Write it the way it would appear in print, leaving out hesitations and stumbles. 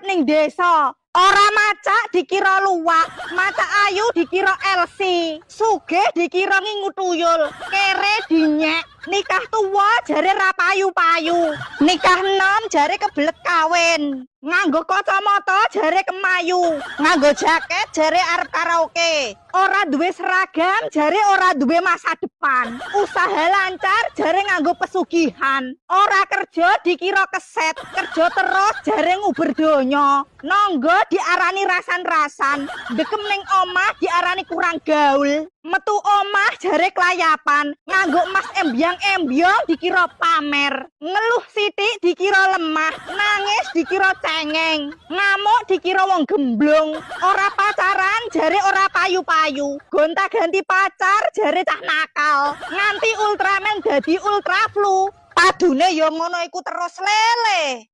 ning desa. Ora macak dikira luwak, macak ayu dikira LC, sugih dikira ngingu tuyul, kere dinyek, nikah tuwa jare ra payu-payu, nikah enom jare kebelet kawin, nganggo kacamata jare kemayu, nganggo jaket jare arep karaoke, ora duwe seragam jare ora duwe masa depan, usaha lancar jare nganggo pesugihan, ora kerja dikira keset, kerja terus jare nguber donya, nonggo diarani rasan-rasan, dekem ning omah diarani kurang gaul, metu omah jare kelayapan, nganggo emas embyang-embyong dikira pamer, ngeluh sithik dikira lemah, nangis dikira cengeng, ngamuk dikira wong gemblung, ora pacaran jare ora payu-payu, gonta-ganti pacar jare cah nakal, nganti Ultraman dadi ultra flu, padune ya ngono iku terus lele.